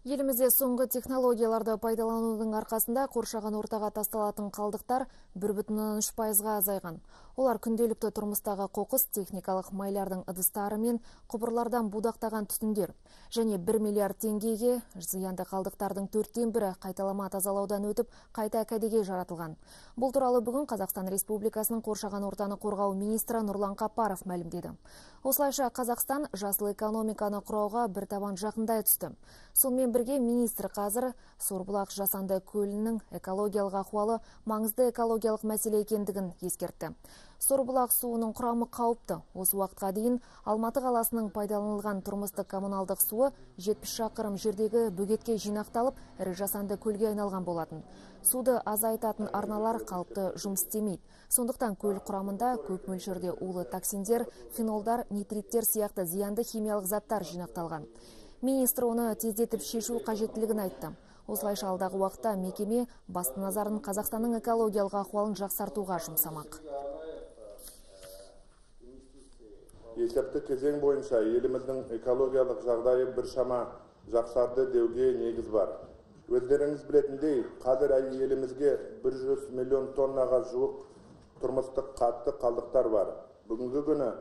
Елімізде соңғы технологияларды пайдаланудың арқасында қоршаған ортаға тасталатын қалдықтар 1,3%-ға азайған. Олар күнделікті тұрмыстағы қоқыс, техникалық майлардың ыдыстары мен құбырлардан будақтаған түтіндер. Және 1 миллиард теңгеге зиянды қалдықтардың 1/4 қайталама тазалаудан өтіп, қайта кәдеге жаратылған. Бұл туралы бүгін Қазақстан Республикасының қоршаған ортаны қорғау министрі Нұрлан Қапаров мәлімдеді. Осылайша Қазақстан жасыл экономиканы құрауға бір табан жақындай түсті. Сонымен бірге министр қазір Сорбұлақ жасанды көлінің экологиялық ахуалы маңызды экологиялық мәселе екендігін ескертті. Сорбұлақ суының құрамы қауіпті. Осы уақытқа дейін Алматы қаласының пайдаланылған тұрмыстық коммуналдық суы 70 шақырым жердегі бөгетке жинақталып, ірі жасанды көлге айналған болатын. Суды азайтатын арналар қалыпты жұмыс істемейді. Сондықтан көл құрамында көп мөлшерде улы токсиндер, фенолдар, нитриттер сияқты зиянды химиялық заттар жинақталған. Министр оны тездетіп шешу қажеттілігін айтты. Осылайша алдағы уақытта мекеме басты назарын Қазақстанның экологиялық ахуалын жақсартуға жұмсамақ. Есепті кезең бойынша еліміздің экологиялық жағдайы біршама жақсарды деуге негіз бар. Өздеріңіз білетіндей, қазір елімізге 100 миллион тоннаға жуық тұрмыстық қатты қалдықтар бар. Бүгінгі күні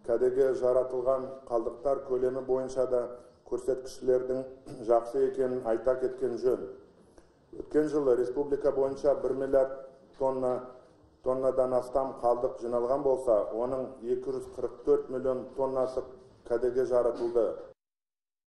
кәдеге жаратылған қалдықтар көлемі бойынша да көрсеткішлердің жақсы екенін айта кеткен жөн. Өткен жылы республика бойынша 1 миллиард тоннадан астам қалдық жиналған болса, оның 244 миллион тоннасы кәдеге жаратылды.